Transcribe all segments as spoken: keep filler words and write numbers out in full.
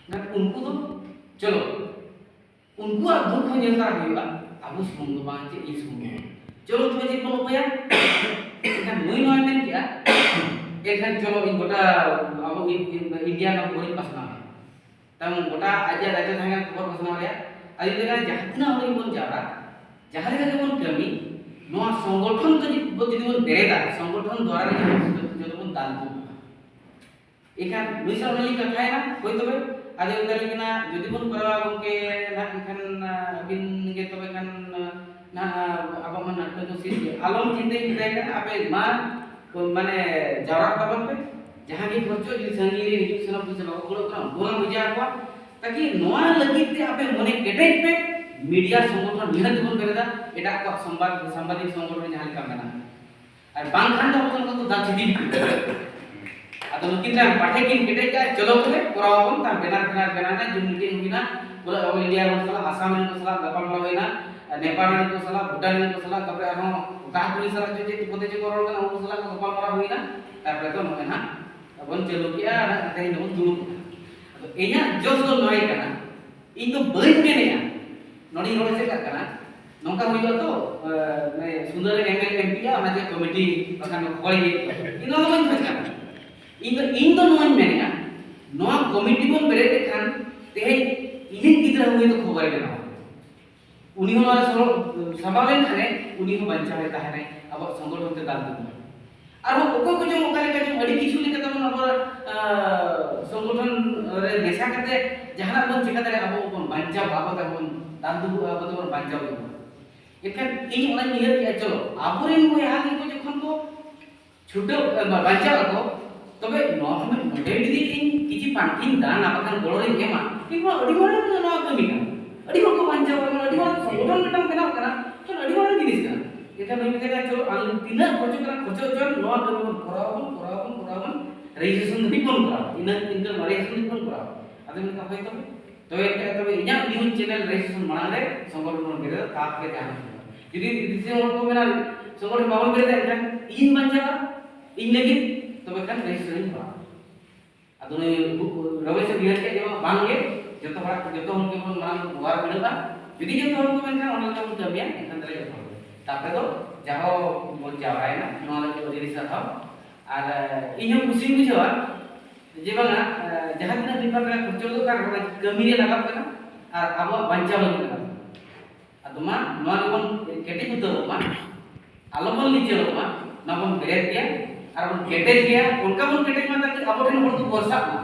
ᱢᱮᱱᱠᱷᱟᱱ ᱩᱱᱠᱩ ᱫᱚ ᱪᱚᱞᱚ ᱩᱱᱠᱩᱣᱟᱜ ᱫᱩᱠ ᱦᱚᱸ ᱧᱮᱞ ᱛᱟᱨᱟ ᱦᱩᱭᱩᱜᱼᱟ, ᱟᱵᱚ ᱥᱩᱢᱩᱝ ᱫᱚ ᱵᱟᱝ, ᱪᱮᱫ ᱤᱧ ᱥᱩᱢᱩᱝ ᱫᱚ ᱵᱟᱝ᱾ ᱪᱚᱞᱚ ᱛᱚᱵᱮ ᱪᱮᱫ ᱵᱚᱱ ᱩᱯᱟᱹᱭᱟ? ᱮᱱᱠᱷᱟᱱ ᱱᱩᱭ ᱱᱚᱣᱟᱭ ᱢᱮᱱ ᱠᱮᱜᱼᱟ, ᱮᱱᱠᱷᱟᱱ ᱪᱚᱞᱚ ᱤᱧ ᱜᱚᱴᱟ ᱟᱵᱚ ᱤᱱ-, ᱤᱱ-, ᱤᱱᱰᱤᱭᱟ ᱨᱮᱱᱟᱜ ᱠᱷᱚᱵᱚᱨᱤᱧ ᱯᱟᱥᱱᱟᱣᱟ᱾ ᱛᱟᱭᱚᱢ ᱜᱚᱴᱟ ᱟᱡᱟᱜ ᱨᱟᱡᱽᱡᱚ ᱛᱟᱦᱮᱸ ᱠᱟᱱ ᱠᱷᱚᱵᱚᱨ ᱯᱟᱥᱱᱟᱣ ᱨᱮᱭᱟᱜ᱾ ᱟᱨ ᱡᱩᱫᱤ ᱡᱟᱦᱟᱸ ᱛᱤᱱᱟᱹᱜ ᱦᱚᱲ ᱜᱮᱵᱚᱱ ᱡᱟᱣᱨᱟ, ᱡᱟᱦᱟᱸ ᱞᱮᱠᱟ ᱜᱮᱵᱚᱱ ᱠᱟᱹᱢᱤ, ᱱᱚᱣᱟ ᱥᱚᱝᱜᱚᱴᱷᱚᱱ ᱠᱚ ᱡᱩᱫᱤ ᱵᱚᱱ ᱵᱮᱨᱮᱫᱟ, ᱥᱚᱝᱜᱚᱴᱷᱚᱱ ᱫᱣᱟᱨᱟ ᱨᱮ ᱡᱚᱛᱚ ᱵᱚᱱ ᱫᱟᱱ ᱠᱚ ᱮᱱᱠᱷᱟᱱ ᱱᱩᱭ ᱥᱟᱶ ᱞᱤᱧ ᱠᱟᱛᱷᱟᱭᱮᱱᱟ, ᱦᱳᱭ ᱛᱚᱵᱮ᱾ ᱟᱫᱚ ᱚᱱᱠᱟ ᱞᱤᱧ ᱠᱟᱱᱟ, ᱡᱩᱫᱤ ᱵᱚᱱ ᱠᱚᱨᱟᱣᱟ ᱜᱚᱢᱠᱮ, ᱱᱟᱦᱟᱜ ᱮᱱᱠᱷᱟᱱ, ᱟᱹᱵᱤᱱ ᱜᱮ ᱛᱚᱵᱮ ᱠᱷᱟᱱ, ᱱᱟᱦᱟᱜ ᱟᱵᱚ ᱢᱟ ᱱᱟᱴᱠᱚ ᱠᱚ ᱥᱤᱨᱡᱟᱹ᱾ ᱟᱞᱚᱢ ᱪᱤᱱᱛᱟᱹᱭ ᱢᱮᱛᱟᱭ ᱠᱟᱱᱟ, ᱟᱯᱮ ᱢᱟ, ᱢᱟᱱᱮ, ᱡᱟᱣᱨᱟᱜ ᱛᱟᱵᱚᱱ ᱯᱮ᱾ ᱡᱟᱦᱟᱸ ᱜᱮ ᱠᱷᱚᱨᱪᱚ, ᱡᱩᱫᱤ ᱥᱟᱺᱜᱤᱧ ᱨᱮ ᱦᱤᱡᱩᱜ ᱥᱮᱱᱚᱜ ᱯᱩᱭᱥᱟᱹ ᱵᱟᱠᱚ ᱠᱩᱲᱟᱹᱜ ᱠᱟᱱᱟ, ᱩᱱᱠᱩ ᱦᱚᱸᱞᱟᱝ ᱵᱷᱮᱡᱟ ᱟᱠᱚᱣᱟ᱾ ᱛᱟᱠᱤ ᱱᱚᱣᱟ ᱞᱟᱹᱜᱤᱫ ᱛᱮ ᱟᱯᱮ ᱢᱚᱱᱮ ᱠᱮᱴᱮᱡ ᱯᱮ, ᱢᱤᱰᱤᱭᱟ ᱥᱚᱝᱜᱚᱴᱷᱚᱱ ᱱᱤᱦᱟᱹᱛ ᱜᱮᱵᱚᱱ ᱵᱮᱨᱮᱫᱟ, ᱮᱴᱟᱜ ᱠᱚᱣᱟᱜ ᱥᱚᱢᱵᱟᱫ, ᱥᱟᱢᱵᱟᱫᱤᱠ ᱥᱚᱝᱜᱚᱴᱷᱚᱱ ᱡᱟᱦᱟᱸ ᱞᱮᱠᱟ ᱢᱮᱱᱟᱜᱼᱟ᱾ ᱟᱨ ᱵᱟᱝᱠᱷᱟᱱ ᱫᱚ ᱟᱵᱚ ᱫᱚ ᱫᱟᱜ ᱪᱷᱤᱫᱤ ᱵᱤᱠᱨᱤ᱾ ᱟᱫᱚ ᱱᱩᱠᱤᱱ ᱨᱮᱱ ᱯᱟᱴᱷᱮ ᱠᱤᱱ ᱠᱮᱴᱮᱡ ᱠᱟᱜᱼᱟ, ᱪᱚᱞᱚ ᱵᱚᱞᱮ ᱠᱚᱨᱟᱣ ᱟᱵᱚᱱ, ᱛᱟᱨ ᱵᱮᱱᱟᱨ ᱵᱮᱱᱟᱨ ᱵᱮᱱᱟᱣ ᱮᱱᱟ, ᱡᱩᱢ ᱢᱤᱴᱤᱝ ᱦᱩᱭᱱᱟ, ᱯᱩᱨᱟᱹ ᱚᱞ ᱤᱱᱰᱤᱭᱟ ᱨᱮᱱ ᱥᱟᱞᱟᱜ, ᱟᱥᱟᱢ ᱨᱮᱱ ᱠᱚ ᱥᱟᱞᱟᱜ ᱜᱟᱯᱟᱞ ᱢᱟᱨᱟᱣ ᱦᱩᱭᱱᱟ, ᱱᱮᱯᱟᱞ ᱨᱮᱱ ᱠᱚ ᱥᱟᱞᱟᱜ, ᱵᱷᱩᱴᱟᱱ ᱨᱮᱱ ᱠᱚ ᱥᱟᱞᱟᱜ, ᱛᱟᱨᱯᱚᱨᱮ ᱟᱨᱦᱚᱸ ᱚᱠᱟ ᱠᱚᱨᱮ ᱥᱟᱞᱟᱜ ᱪᱚ ᱪᱮᱫ ᱠᱚᱛᱮ ᱪᱚ ᱠᱚ ᱨᱚᱲ ᱠᱟᱱᱟ, ᱩᱱᱠᱩ ᱥᱟᱞᱟᱜ ᱜᱟᱯᱟᱞ ᱢᱟᱨᱟᱣ ᱦᱩᱭᱱᱟ, ᱛᱟᱨᱯᱚᱨᱮ ᱫᱚ ᱱᱚᱜᱼᱚᱭ ᱱᱟᱦᱟᱜ ᱵᱚᱱ ᱪᱟᱹᱞᱩ ᱠᱮᱜᱼᱟ, ᱟᱨ ᱛᱮᱦᱮᱧ ᱫᱚᱵᱚᱱ ᱫᱩᱲᱩᱵ ᱠᱟᱱᱟ᱾ ᱟᱫᱚ ᱤᱧᱟᱜ ᱡᱚᱥ ᱫᱚ ᱱᱚᱣᱟ ᱠᱟᱱᱟ, ᱤᱧ ᱫᱚ ᱵᱟᱹᱧ ᱢᱮᱱᱮᱜᱼᱟ, ᱱᱚᱰᱮᱧ ᱨᱚᱲ ᱪᱮᱫ ᱠᱟᱜ ᱠᱟᱱᱟ, ᱱᱚᱝᱠᱟ ᱦᱩᱭᱩᱜᱼᱟ ᱛᱚ, ᱮ, ᱢᱟᱱᱮ ᱥᱩᱱᱫᱚᱨ ᱮᱢ ᱮᱞ ᱮᱢ ᱯᱤ ᱟ, ᱚᱱᱟ ᱡᱮ ᱠᱚᱢᱤᱴᱤ ᱵᱟᱠᱷᱟᱱ ᱦᱚᱲ ᱤᱭᱟᱹ, ᱤᱧ ᱫᱚ ᱵᱟᱹᱧ ᱠᱷᱚᱡ ᱠᱟᱱᱟ᱾ ᱤᱧ ᱫᱚ, ᱤᱧ ᱫᱚ ᱱᱚᱣᱟᱧ ᱢᱮᱱᱮᱜᱼᱟ, ᱱᱚᱣᱟ ᱠᱚᱢᱤᱴᱤ ᱵᱚᱱ ᱵᱮᱨᱮᱫ ᱞᱮᱠᱷᱟᱱ ᱛᱮᱦᱮᱧ ᱤᱧᱤᱡ ᱜᱤᱫᱽᱨᱟᱹ ᱦᱚᱸ ᱦᱚᱭᱛᱳ ᱠᱷᱚᱵᱚᱨᱮ ᱵᱮᱱᱟᱣᱟ᱾ ᱩᱱᱤ ᱦᱚᱸ ᱱᱚᱣᱟ ᱥᱚᱲᱚᱠ ᱥᱟᱢᱵᱟᱣ ᱞᱮᱱᱠᱷᱟᱱᱮ, ᱩᱱᱤ ᱦᱚᱸ ᱵᱟᱧᱪᱟᱣ ᱮ ᱛᱟᱦᱮᱱᱟᱭ ᱟᱵᱚᱣᱟᱜ ᱥᱚᱝᱜᱚᱴᱷᱚᱱ ᱛᱮ ᱫᱟᱞ ᱫᱩᱞ᱾ ᱟᱨᱦᱚᱸ ᱚᱠᱚᱭ ᱠᱚᱪᱚᱝ ᱚᱠᱟ ᱞᱮᱠᱟ ᱪᱚᱝ ᱟᱹᱰᱤ ᱠᱤᱪᱷᱩ ᱞᱮᱠᱟ ᱛᱮᱵᱚᱱ ᱟᱵᱚᱣᱟᱜ, ᱟ, ᱥᱚᱝᱜᱚᱴᱷᱚᱱ ᱨᱮ ᱢᱮᱥᱟ ᱠᱟᱛᱮ ᱡᱟᱦᱟᱱᱟᱜ ᱵᱚᱱ ᱪᱤᱠᱟ ᱫᱟᱲᱮᱭᱟᱜᱼᱟ, ᱟᱵᱚ ᱵᱚᱱ ᱵᱟᱧᱪᱟᱣ, ᱟᱵᱚ ᱛᱮᱵᱚᱱ ᱫᱟᱞ ᱫᱩᱞᱩᱜᱼᱟ, ᱟᱵᱚ ᱛᱮᱵᱚᱱ ᱵᱟᱧᱪᱟᱣ ᱫᱩᱞᱩᱜᱼᱟ᱾ ᱮᱱᱠᱷᱟᱱ ᱤᱧ ᱚᱱᱟᱧ ᱩᱭᱦᱟᱹᱨ ᱠᱮᱜᱼᱟ, ᱪᱚᱞᱚ ᱟᱵᱚᱨᱮᱱ ᱵᱚᱭᱦᱟ ᱜᱮ ᱠᱚ ᱡᱚᱠᱷᱚᱱ ᱠᱚ ᱪᱷᱩᱴᱟᱹᱣ, ᱮ, ᱵᱟ-, ᱵᱟᱧᱪᱟᱣ ᱟᱠᱚ, ᱛᱚᱵᱮ ᱱᱚᱣᱟ ᱦᱚᱸ ᱱᱚᱰᱮ ᱡᱩᱫᱤ ᱤᱧ ᱠᱤᱪᱷᱤ ᱯᱟᱱᱛᱷᱤᱧ ᱫᱟᱱᱟ, ᱵᱟᱠᱷᱟᱱ ᱜᱚᱲᱚ ᱨᱤᱧ ᱮᱢᱟ, ᱤᱧ ᱱᱚᱣᱟ ᱟᱹᱰᱤ ᱢᱟᱨᱟᱝ ᱱᱚᱣᱟ ᱠᱟᱹᱢᱤ ᱠᱟᱱᱟ, ᱟᱹᱰᱤ ᱦᱚᱲ ᱠᱚ ᱵᱟᱧᱪᱟᱣ ᱠᱟᱱᱟ, ᱟᱹᱰᱤ ᱢᱟᱨᱟᱝ ᱥᱚᱝᱜᱚᱴᱷᱚᱱ ᱢᱤᱫᱴᱟᱝ ᱵᱮᱱᱟᱣ ᱠᱟᱱᱟ, ᱛᱚ ᱟᱹᱰᱤ ᱢᱟᱨᱟᱝ ᱡᱤᱱᱤᱥ ᱠᱟᱱᱟ᱾ ᱮᱱᱠᱷᱟᱱ ᱱᱩᱭ ᱢᱮᱛᱟᱭ ᱠᱟᱱᱟ, "ᱪᱚᱞᱚ, ᱟᱢ ᱛᱤᱱᱟᱹᱜ ᱠᱷᱚᱨᱪᱚᱜ ᱠᱟᱱᱟ, ᱠᱷᱚᱨᱪᱚᱜ ᱪᱚᱱ, ᱱᱚᱣᱟ ᱠᱟᱹᱢᱤ ᱵᱚᱱ ᱠᱚᱨᱟᱣ ᱟᱵᱚᱱ, ᱠᱚᱨᱟᱣ ᱟᱵᱚᱱ, ᱠᱚᱨᱟᱣ ᱟᱵᱚᱱ, ᱨᱮᱡᱤᱥᱴᱨᱮᱥᱚᱱ ᱫᱷᱟᱹᱵᱤᱡ ᱵᱚᱱ ᱠᱚᱨᱟᱣᱟ, ᱤᱱᱟᱹ, ᱤᱱᱠᱟᱹ ᱨᱮᱡᱤᱥᱴᱨᱮᱥᱚᱱ ᱫᱷᱟᱹᱵᱤᱡ ᱵᱚᱱ ᱠᱚᱨᱟᱣᱟ᱾" ᱟᱫᱚ ᱢᱮᱱᱠᱷᱟᱱ ᱦᱳᱭ ᱛᱚᱵᱮ, ᱛᱚᱵᱮ ᱮᱱᱠᱷᱟᱱ ᱛᱚᱵᱮ ᱤᱧᱟᱹᱜ ᱱᱤᱭᱩᱡᱽ ᱪᱮᱱᱮᱞ ᱨᱮᱡᱤᱥᱴᱨᱮᱥᱚᱱ ᱢᱟᱲᱟᱝ ᱨᱮ ᱥᱚᱝᱜᱚᱴᱷᱚᱱ ᱵᱚᱱ ᱵᱮᱨᱮᱫᱟ, ᱛᱟᱨᱯᱚᱨᱮ ᱡᱟᱦᱟᱸ ᱦᱩᱭᱩᱜᱼᱟ᱾ ᱡᱩᱫᱤ ᱫᱤᱥᱚᱢ ᱦᱚᱲ ᱠᱚ ᱢᱮᱱᱟ, ᱥᱚᱝᱜᱚᱴᱷᱚᱱ ᱵᱟᱵᱚᱱ ᱵᱮᱨᱮᱫᱟ, ᱮᱱᱠᱷᱟᱱ ᱤᱧ ᱵᱟᱧᱪᱟᱜᱼᱟ, ᱤᱧ ᱞᱟᱹᱜᱤᱫ, ᱛᱚᱵᱮ ᱠᱷᱟᱱ ᱨᱮᱡᱤᱥᱴᱨᱮᱥᱚᱱ ᱤᱧ ᱠᱚᱨᱟᱣᱟ᱾ ᱟᱫᱚ ᱱᱩᱭ ᱨᱚᱢᱮᱥ ᱮ ᱩᱭᱦᱟᱹᱨ ᱠᱮᱫ ᱡᱮ ᱵᱟᱝ ᱜᱮ, ᱡᱚᱛᱚ ᱦᱚᱲᱟᱜ, ᱡᱚᱛᱚ ᱦᱚᱲ ᱜᱮᱵᱚᱱ ᱢᱟᱲᱟᱝ ᱵᱚᱱ ᱚᱣᱟᱨ ᱵᱷᱤᱲᱟᱹᱜᱼᱟ᱾ ᱡᱩᱫᱤ ᱡᱚᱛᱚ ᱦᱚᱲ ᱠᱚ ᱢᱮᱱᱠᱷᱟᱱ ᱚᱱᱟ ᱞᱮᱠᱟ ᱵᱚᱱ ᱠᱟᱹᱢᱤᱭᱟ, ᱮᱱᱠᱷᱟᱱ ᱛᱟᱦᱞᱮ ᱡᱚᱛᱚ ᱦᱚᱲ ᱜᱮ᱾ ᱛᱟᱨᱯᱚᱨᱮ ᱫᱚ ᱡᱟᱦᱳ ᱵᱚᱱ ᱡᱟᱣᱨᱟᱭᱮᱱᱟ, ᱱᱚᱣᱟ ᱞᱟᱹᱜᱤᱫ ᱟᱹᱰᱤ ᱟᱹᱰᱤ ᱥᱟᱨᱦᱟᱣ᱾ ᱟᱨ ᱤᱧ ᱦᱚᱸ ᱠᱩᱥᱤᱧ ᱵᱩᱡᱷᱟᱹᱣᱟ ᱡᱮ ᱵᱟᱝᱟ, ᱡᱟᱦᱟᱸ ᱛᱤᱱᱟᱹᱜ ᱵᱤᱵᱷᱟᱜᱽ ᱨᱮ ᱠᱷᱚᱨᱪᱟ ᱫᱚᱨᱠᱟᱨ, ᱚᱱᱟ ᱠᱟᱹᱢᱤ ᱨᱮ ᱞᱟᱜᱟᱜ ᱠᱟᱱᱟ ᱟᱨ ᱟᱵᱚᱣᱟᱜ ᱵᱟᱧᱪᱟᱣ ᱞᱟᱹᱜᱤᱫ ᱞᱟᱜᱟᱜ ᱠᱟᱱᱟ᱾ ᱟᱫᱚ ᱢᱟ ᱱᱚᱣᱟ ᱜᱮᱵᱚᱱ ᱠᱮᱴᱮᱡ ᱩᱛᱟᱹᱨᱚᱜ ᱢᱟ, ᱟᱞᱚᱵᱚᱱ ᱞᱤᱪᱟᱹᱲᱚᱜ ᱢᱟ, ᱱᱚᱣᱟ ᱵᱚᱱ ᱵᱮᱨᱮᱫ ᱜᱮᱭᱟ ᱟᱨ ᱵᱚᱱ ᱠᱮᱴᱮᱡ ᱜᱮᱭᱟ᱾ ᱚᱱᱠᱟ ᱵᱚᱱ ᱠᱮᱴᱮᱡ ᱢᱟ ᱛᱟᱠᱤ ᱟᱵᱚ ᱴᱷᱮᱱ ᱦᱚᱲ ᱠᱚ ᱵᱷᱚᱨᱥᱟᱜ ᱢᱟ᱾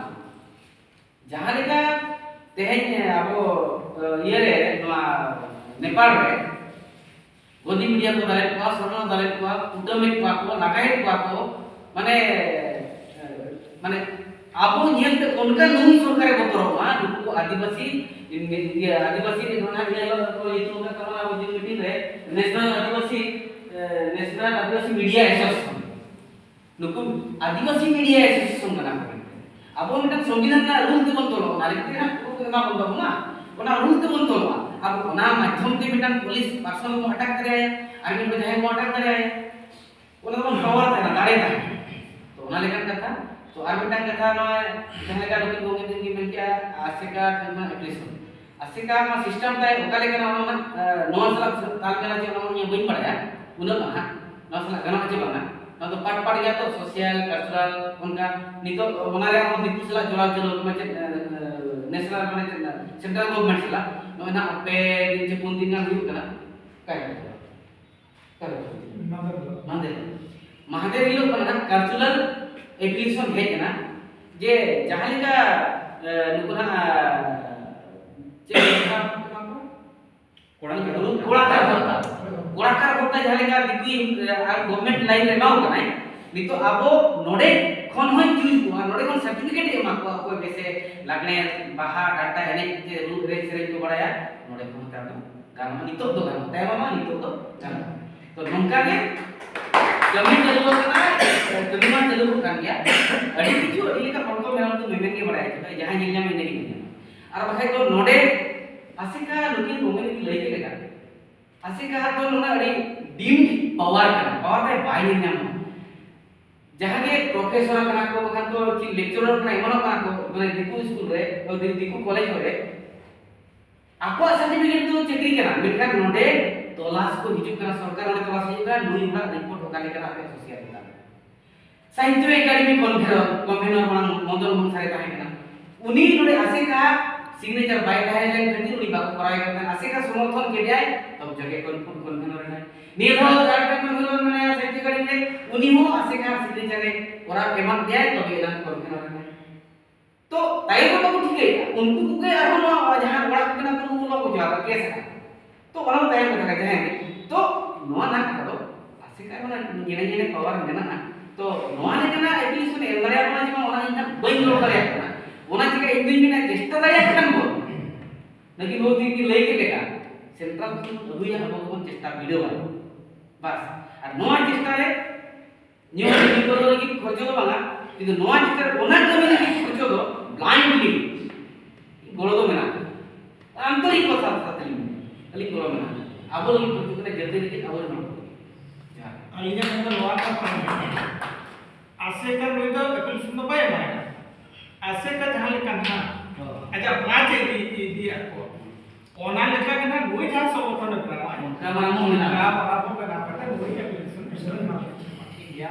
ᱡᱟᱦᱟᱸ ᱞᱮᱠᱟ ᱛᱮᱦᱮᱧ ᱟᱵᱚ, ᱮ, ᱤᱭᱟᱹ ᱨᱮ, ᱱᱚᱣᱟ ᱱᱮᱯᱟᱞ ᱨᱮ ᱜᱚᱫᱤ ᱢᱤᱰᱤᱭᱟ ᱠᱚ ᱫᱟᱞᱮᱫ ᱠᱚᱣᱟ, ᱥᱚᱨᱱᱚ ᱫᱟᱞᱮᱫ ᱠᱚᱣᱟ, ᱠᱩᱴᱟᱹᱢᱮᱫ ᱠᱚᱣᱟ ᱠᱚ, ᱞᱟᱜᱟᱭᱮᱫ ᱠᱚᱣᱟ ᱠᱚ, ᱢᱟᱱᱮ, ᱮ, ᱢᱟᱱᱮ ᱟᱵᱚ ᱧᱮᱞᱛᱮ ᱚᱱᱠᱟ ᱱᱩᱱ ᱥᱚᱨᱠᱟᱨᱮ ᱵᱚᱛᱚᱨᱚᱜ ᱢᱟ, ᱱᱩᱠᱩ ᱟᱹᱫᱤᱵᱟᱹᱥᱤ, ᱤᱭᱟᱹ, ᱟᱹᱫᱤᱵᱟᱹᱥᱤ ᱨᱮ ᱚᱱᱟ ᱧᱮᱞᱚᱜ ᱠᱚ ᱧᱩᱛᱩᱢ ᱟᱠᱟᱫ ᱛᱟᱵᱚᱱᱟ ᱟᱵᱚ ᱡᱩᱢ ᱢᱤᱴᱤᱝ ᱨᱮ, ᱱᱮᱥᱱᱟᱞ ᱟᱹᱫᱤᱵᱟᱹᱥᱤ, ᱮ, ᱱᱮᱥᱱᱟᱞ ᱟᱹᱫᱤᱵᱟᱹᱥᱤ ᱢᱤᱰᱤᱭᱟ ᱮᱥᱳᱥᱤᱭᱮᱥᱚᱱ᱾ ᱱᱩᱠᱩ ᱟᱹᱫᱤᱵᱟᱹᱥᱤ ᱢᱤᱰᱤᱭᱟ ᱮᱥᱳᱥᱤᱭᱮᱥᱚᱱ ᱠᱟᱱᱟ ᱠᱚ᱾ ᱟᱵᱚ ᱢᱤᱫᱴᱟᱝ ᱥᱚᱝᱵᱤᱫᱷᱟᱱ ᱨᱮᱱᱟᱜ ᱨᱩᱞ ᱛᱮᱵᱚᱱ ᱛᱚᱞᱚᱜᱼᱟ, ᱚᱱᱟ ᱞᱟᱹᱜᱤᱫ ᱛᱮ ᱦᱟᱸᱜ ᱠᱳᱨᱴ ᱮᱢᱟ ᱵᱚᱱ ᱛᱟᱵᱚᱱᱟ, ᱚᱱᱟ ᱨᱩᱞ ᱛᱮᱵᱚᱱ ᱛᱚᱞᱚᱜᱼᱟ᱾ ᱟᱵᱚ ᱚᱱᱟ ᱢᱟᱫᱽᱫᱷᱚᱢ ᱛᱮ ᱢᱤᱫᱴᱟᱝ ᱯᱩᱞᱤᱥ ᱯᱟᱨᱥᱚᱱ ᱵᱚᱱ ᱟᱴᱟᱠ ᱫᱟᱲᱮᱭᱟᱭᱟ, ᱟᱨ ᱢᱤᱫ ᱡᱟᱦᱟᱸᱭ ᱵᱚᱱ ᱟᱴᱟᱠ ᱫᱟᱲᱮᱭᱟᱭᱟ, ᱚᱱᱟ ᱫᱚᱵᱚᱱ ᱯᱟᱣᱟᱨ ᱛᱟᱦᱮᱱᱟ, ᱫᱟᱲᱮ ᱛᱟᱦᱮᱱᱟ᱾ ᱛᱚ ᱚᱱᱟ ᱞᱮᱠᱟᱱ ᱠᱟᱛᱷᱟ᱾ ᱛᱚ ᱟᱨ ᱢᱤᱫᱴᱟᱝ ᱠᱟᱛᱷᱟ, ᱱᱚᱣᱟ ᱡᱟᱦᱟᱸ ᱞᱮᱠᱟ ᱱᱩᱠᱤᱱ ᱜᱚᱢᱠᱮ ᱛᱟᱹᱠᱤᱱ ᱠᱤᱱ ᱢᱮᱱ ᱠᱮᱜᱼᱟ, ᱟᱥᱮᱠᱟ ᱴᱷᱮᱱ ᱠᱷᱚᱱᱟᱜ ᱮᱯᱞᱤᱠᱮᱥᱚᱱ, ᱟᱥᱮᱠᱟ ᱢᱟ ᱥᱤᱥᱴᱮᱢ ᱛᱟᱭ ᱚᱠᱟ ᱞᱮᱠᱟᱱᱟ, ᱚᱱᱟ ᱢᱟ, ᱮ, ᱱᱚᱣᱟ ᱥᱟᱞᱟᱜ ᱛᱟᱞ ᱢᱮᱞᱟ ᱪᱮ ᱚᱱᱟ ᱢᱟ ᱤᱧ ᱵᱟᱹᱧ ᱵᱟᱲᱟᱭᱟ, ᱩᱱᱟᱹᱜ ᱢᱟ ᱱᱟᱦᱟᱜ ᱱᱚᱣᱟ ᱥᱟᱞᱟᱜ ᱜᱟᱱᱚᱜᱼᱟ ᱪᱮ ᱵᱟᱝᱟ᱾ ᱱᱚᱣᱟ ᱫᱚ ᱯᱟᱴ ᱯᱟᱴ ᱜᱮᱭᱟ ᱛᱚ, ᱥᱳᱥᱟᱞ, ᱠᱟᱞᱪᱟᱨᱟᱞ, ᱚᱱᱠᱟ᱾ ᱱᱤᱛᱚᱜ ᱚᱱᱟ ᱨᱮᱭᱟᱜ ᱦᱚᱸ ᱫᱤᱠᱩ ᱥᱟᱞᱟᱜ ᱡᱚᱲᱟᱣ ᱪᱟᱹᱞᱩ ᱟᱠᱟᱱᱟ, ᱪᱮᱫ, ᱮ, ᱮ, ᱱᱮᱥᱱᱟᱞ, ᱢᱟᱱᱮ ᱪᱮᱫ, ᱥᱮᱱᱴᱨᱟᱞ ᱜᱚᱵᱷᱚᱨᱱᱢᱮᱱᱴ ᱥᱟᱞᱟᱜ᱾ ᱱᱚᱜᱼᱚᱭ ᱱᱟᱦᱟᱜ ᱯᱮ ᱫᱤᱱ ᱪᱮ ᱯᱩᱱ ᱫᱤᱱ ᱜᱟᱱ ᱦᱩᱭᱩᱜ ᱠᱟᱱᱟ᱾ ᱚᱠᱟ ᱨᱮ? ᱢᱟᱦᱫᱮᱨ᱾ ᱢᱟᱦᱫᱮᱨ ᱦᱤᱞᱳᱜ ᱠᱷᱚᱱ ᱱᱟᱦᱟᱜ ᱠᱟᱞᱪᱟᱨᱟᱞ ᱮᱯᱞᱤᱠᱮᱥᱚᱱ ᱦᱮᱡ ᱮᱱᱟ, ᱡᱮ ᱡᱟᱦᱟᱸ ᱞᱮᱠᱟ, ᱮ, ᱱᱩᱠᱩ ᱱᱟᱦᱟᱜ, ᱪᱮᱫ ᱠᱚ ᱢᱮᱛᱟ ᱠᱚ ᱠᱟᱱᱟ ᱠᱚ? ᱠᱚᱲᱟᱠᱟᱨ ᱵᱷᱚᱛᱟ᱾ ᱠᱚᱲᱟᱠᱟᱨ ᱵᱷᱚᱛᱟ᱾ ᱠᱚᱲᱟᱠᱟᱨ ᱵᱷᱚᱛᱟ ᱡᱟᱦᱟᱸ ᱞᱮᱠᱟ ᱫᱤᱠᱩ, ᱮ, ᱟᱨ ᱜᱚᱵᱷᱢᱮᱱᱴ ᱞᱟᱭᱤᱱ ᱨᱮ ᱮᱢᱟ ᱠᱚ ᱠᱟᱱᱟᱭ, ᱱᱤᱛᱚᱜ ᱟᱵᱚ ᱱᱚᱰᱮ ᱠᱷᱚᱱ ᱦᱚᱸ ᱪᱩᱡᱽ ᱠᱚᱣᱟ, ᱱᱚᱰᱮ ᱠᱷᱚᱱ ᱥᱟᱨᱴᱤᱯᱷᱤᱠᱮᱴ ᱮ ᱮᱢᱟ ᱠᱚᱣᱟ, ᱚᱠᱚᱭ ᱵᱮᱥᱮ ᱞᱟᱜᱽᱬᱮ, ᱵᱟᱦᱟ, ᱰᱟᱱᱴᱟ ᱮᱱᱮᱡ, ᱪᱮ ᱨᱩ, ᱮᱱᱮᱡ ᱥᱮᱨᱮᱧ ᱠᱚ ᱵᱟᱲᱟᱭᱟ, ᱱᱚᱰᱮ ᱠᱷᱚᱱ ᱦᱚᱸ ᱛᱟᱭᱚᱢ ᱫᱚ ᱜᱟᱱᱚᱜᱼᱟ, ᱱᱤᱛᱚᱜ ᱫᱚ ᱜᱟᱱᱚᱜᱼᱟ, ᱛᱟᱭᱚᱢ ᱢᱟ ᱱᱤᱛᱚᱜ ᱫᱚ ᱜᱟᱱᱚᱜᱼᱟ᱾ ᱛᱚ ᱱᱚᱝᱠᱟ ᱜᱮ ᱠᱟᱹᱢᱤ ᱪᱟᱹᱞᱩ ᱟᱠᱟᱱᱟ, ᱠᱟᱹᱢᱤ ᱢᱟ ᱪᱟᱹᱞᱩ ᱟᱠᱟᱱ ᱜᱮᱭᱟ᱾ ᱟᱹᱰᱤ ᱠᱤᱪᱷᱩ, ᱟᱹᱰᱤ ᱞᱮᱠᱟ ᱦᱚᱲ ᱠᱚ ᱢᱮᱱᱟ, ᱩᱱᱠᱩ ᱢᱮᱢᱮᱱ ᱜᱮ ᱵᱟᱲᱟᱭᱟ, ᱡᱟᱦᱟᱸᱭ ᱧᱮᱞ ᱧᱟᱢᱟ ᱤᱱᱟᱹ ᱜᱮ ᱧᱮᱞ ᱧᱟᱢᱟ᱾ ᱟᱨ ᱵᱟᱠᱷᱟᱡ ᱫᱚ ᱱᱚᱰᱮ ᱟᱥᱮᱠᱟ ᱱᱩᱠᱤᱱ ᱠᱚᱢᱤᱴᱤ ᱞᱟᱹᱭ ᱠᱮᱫ ᱞᱮᱠᱟ, ᱟᱥᱮᱠᱟ ᱫᱚ ᱱᱚᱰᱮ ᱟᱹᱰᱤ ᱰᱤᱢᱰ ᱯᱟᱣᱟᱨ ᱠᱟᱱᱟ, ᱯᱟᱣᱟᱨ ᱛᱮ ᱵᱟᱭ ᱧᱮᱞ ᱧᱟᱢᱟ᱾ ᱡᱟᱦᱟᱸ ᱜᱮ ᱯᱨᱚᱯᱷᱮᱥᱚᱨ ᱠᱟᱱᱟ ᱠᱚ, ᱵᱟᱠᱷᱟᱱ ᱠᱚ ᱪᱮᱫ ᱞᱮᱠᱪᱟᱨᱟᱨ ᱠᱟᱱᱟ, ᱮᱢᱟᱱᱚᱜ ᱠᱟᱱᱟ ᱠᱚ, ᱢᱟᱱᱮ ᱫᱤᱠᱩ ᱥᱠᱩᱞ ᱨᱮ, ᱫᱤᱠᱩ ᱠᱚᱞᱮᱡᱽ ᱠᱚᱨᱮ, ᱟᱠᱚᱣᱟᱜ ᱥᱟᱨᱴᱤᱯᱷᱤᱠᱮᱴ ᱫᱚ ᱪᱟᱹᱠᱨᱤ ᱠᱟᱱᱟ, ᱢᱮᱱᱠᱷᱟᱱ ᱱᱚᱰᱮ ᱛᱚᱞᱟᱥ ᱠᱚ ᱦᱤᱡᱩᱜ ᱠᱟᱱᱟ, ᱥᱚᱨᱠᱟᱨ ᱱᱚᱰᱮ ᱛᱚᱞᱟᱥ ᱦᱤᱡᱩᱜ ᱠᱟᱱᱟ, ᱱᱩᱭ ᱦᱚᱲᱟᱜ ᱨᱤᱯᱳᱨᱴ ᱚᱠᱟ ᱞᱮᱠᱟᱱᱟ ᱟᱯᱮᱭᱟᱜ ᱥᱳᱥᱟᱞ ᱪᱮᱛᱟᱱ ᱨᱮ᱾ ᱥᱟᱦᱤᱛᱛᱚ ᱮᱠᱟᱰᱮᱢᱤ ᱠᱚᱱᱵᱷᱮᱱᱚᱨ, ᱠᱚᱱᱵᱷᱮᱱᱚᱨ ᱢᱟᱲᱟᱝ ᱢᱚᱫᱚᱱ ᱢᱳᱦᱚᱱ ᱥᱟᱨᱮ ᱛᱟᱦᱮᱸ ᱠᱟᱱᱟ, ᱩᱱᱤ ᱱᱚᱰᱮ ᱟᱥᱮᱠᱟ ᱥᱤᱜᱽᱱᱮᱪᱟᱨ ᱵᱟᱭ ᱛᱟᱦᱮᱸ ᱞᱮᱱ ᱠᱷᱟᱹᱛᱤᱨ ᱩᱱᱤ ᱵᱟᱠᱚ ᱠᱚᱨᱟᱣ ᱮ ᱠᱟᱱ ᱛᱟᱦᱮᱸᱱᱟ᱾ ᱟᱥᱮᱠᱟ ᱥᱚᱢᱚᱨᱛᱷᱚᱱ ᱠᱮᱫᱮᱭᱟᱭ, ᱛᱚᱵᱮ ᱡᱟᱜᱮ ᱠᱚᱱ-, ᱠᱚᱱᱵᱷᱮᱱᱚᱨ ᱮᱱᱟᱭ᱾ ᱱᱤᱭᱟᱹ ᱫᱷᱟᱣ ᱟᱨ ᱢᱤᱫᱴᱟᱝ ᱠᱚᱱᱵᱷᱮᱱᱚᱨ ᱢᱮᱱᱟᱭᱟ ᱥᱟᱦᱤᱛᱛᱚ ᱮᱠᱟᱰᱮᱢᱤ ᱨᱮ, ᱩᱱᱤ ᱦᱚᱸ ᱟᱥᱮᱠᱟ ᱥᱤᱜᱽᱱᱮᱪᱟᱨ ᱮ ᱠᱚᱨᱟᱣ ᱮᱢᱟᱫ ᱫᱮᱭᱟᱭ, ᱛᱚᱵᱮ ᱮᱱᱟᱝ ᱠᱚᱱᱵᱷᱮᱱᱚᱨ ᱮᱱᱟᱭ᱾ ᱛᱚ ᱛᱟᱭᱚᱢ ᱨᱮ ᱵᱟᱠᱚ ᱴᱷᱤᱠᱟᱹᱭᱮᱫᱟ, ᱩᱱᱠᱩ ᱠᱚᱜᱮ ᱟᱨᱦᱚᱸ ᱱᱚᱣᱟ ᱡᱟᱦᱟᱸ ᱚᱲᱟᱜ ᱠᱚ ᱵᱮᱱᱟᱣ ᱠᱟᱱᱟ, ᱩᱱᱠᱩ ᱵᱟᱠᱚ ᱡᱚᱦᱟᱨᱟ, ᱠᱮᱥ ᱟᱠᱟᱱᱟ᱾ ᱛᱚ ᱚᱱᱟ ᱫᱚ ᱛᱟᱭᱚᱢ ᱠᱟᱛᱷᱟ ᱠᱟᱱᱟ, ᱡᱟᱦᱟᱸᱭ ᱜᱮ᱾ ᱛᱚ ᱱᱚᱣᱟ ᱨᱮᱱᱟᱜ ᱠᱟᱛᱷᱟ ᱫᱚ ᱟᱥᱮᱠᱟ ᱚᱱᱟ ᱧᱮᱞᱮ ᱧᱮᱞᱮ ᱯᱟᱣᱟᱨ ᱢᱮᱱᱟᱜᱼᱟ᱾ ᱛᱚ ᱱᱚᱣᱟ ᱞᱮᱠᱟᱱᱟᱜ ᱮᱯᱞᱤᱠᱮᱥᱚᱱ ᱮᱢ ᱫᱟᱲᱮᱭᱟᱜ ᱠᱟᱱᱟ ᱡᱮ ᱵᱟᱝ, ᱚᱱᱟ ᱤᱧ ᱦᱟᱸᱜ ᱵᱟᱹᱧ ᱨᱚᱲ ᱫᱟᱲᱮᱭᱟᱜ ᱠᱟᱱᱟ᱾ ᱚᱱᱟ ᱪᱤᱠᱟᱹ ᱤᱧ ᱫᱩᱧ ᱢᱮᱱᱟ, ᱪᱮᱥᱴᱟ ᱫᱟᱲᱮᱭᱟᱜ ᱠᱷᱟᱱ ᱵᱚᱱ, ᱞᱮᱠᱤᱱ ᱱᱚᱣᱟ ᱫᱤᱱ ᱞᱟᱹᱭ ᱠᱮᱫ ᱞᱮᱠᱟ, ᱥᱮᱱᱴᱨᱟᱞ ᱠᱷᱚᱱ ᱟᱹᱜᱩᱭᱟ, ᱟᱵᱚ ᱜᱮᱵᱚᱱ ᱪᱮᱥᱴᱟ ᱵᱤᱰᱟᱹᱣᱟ᱾ ᱵᱟᱥ, ᱟᱨ ᱱᱚᱣᱟ ᱪᱮᱥᱴᱟ ᱨᱮ ᱧᱩ ᱧᱩ ᱯᱟᱹᱣᱨᱟᱹ ᱞᱟᱹᱜᱤᱫ ᱠᱷᱚᱨᱪᱚ ᱫᱚ ᱵᱟᱝᱟ, ᱠᱤᱱᱛᱩ ᱱᱚᱣᱟ ᱪᱮᱛᱟᱱ ᱨᱮ ᱚᱱᱟ ᱠᱟᱹᱢᱤ ᱞᱟᱹᱜᱤᱫ ᱠᱷᱚᱨᱪᱚ ᱫᱚ blindly ᱜᱚᱲᱚ ᱫᱚ ᱢᱮᱱᱟᱜᱼᱟ᱾ ᱟᱱᱛᱚᱨᱤᱠ ᱠᱚ ᱥᱟᱛ ᱥᱟᱛ ᱞᱤᱧ ᱢᱮᱱᱟ, ᱟᱹᱞᱤᱧ ᱜᱚᱲᱚ ᱢᱮᱱᱟᱜᱼᱟ᱾ ᱟᱵᱚ ᱞᱟᱹᱜᱤᱫ ᱠᱷᱚᱨᱪᱚ ᱠᱟᱱᱟ, ᱡᱟᱹᱛᱤ ᱞᱟᱹᱜᱤᱫ, ᱟᱵᱚ ᱨᱮᱱ ᱦᱚᱲ ᱠᱚ ᱞᱟᱹᱜᱤᱫ᱾ ᱡᱚᱦᱟᱨ᱾ ᱟᱹᱞᱤᱧᱟᱜ ᱢᱮᱱ ᱫᱚ ᱱᱚᱣᱟ ᱠᱟᱛᱷᱟ ᱠᱟᱱᱟ, ᱟᱥᱮᱠᱟ ᱱᱩᱭ ᱫᱚ ᱮᱯᱞᱤᱠᱮᱥᱚᱱ ᱫᱚ ᱵᱟᱭ ᱮᱢᱟᱭ ᱠᱟᱱᱟ᱾ ᱟᱥᱮᱠᱟ ᱡᱟᱦᱟᱸ ᱞᱮᱠᱟ ᱱᱟᱦᱟᱜ ᱟᱡᱟᱜ ᱵᱨᱟᱧᱪ ᱮ ᱤᱫᱤ, ᱤᱫᱤᱭᱟᱫ ᱠᱚ, ᱚᱱᱟ ᱞᱮᱠᱟ ᱜᱮ ᱱᱟᱦᱟᱜ ᱱᱩᱭ ᱡᱟᱦᱟᱸ ᱥᱚᱝᱜᱚᱴᱷᱚᱱ ᱮ ᱵᱮᱱᱟᱣᱟ, ᱚᱱᱠᱟ ᱢᱟ ᱵᱚᱱ ᱵᱮᱱᱟᱣ᱾ ᱚᱱᱠᱟ ᱢᱟ ᱵᱚᱱ ᱵᱮᱱᱟᱣ ᱠᱟᱛᱮ ᱱᱩᱭ ᱮᱯᱞᱤᱠᱮᱥᱚᱱ ᱮᱢ ᱫᱟᱲᱮᱭᱟᱜᱼᱟ᱾ ᱴᱷᱤᱠ ᱜᱮᱭᱟ᱾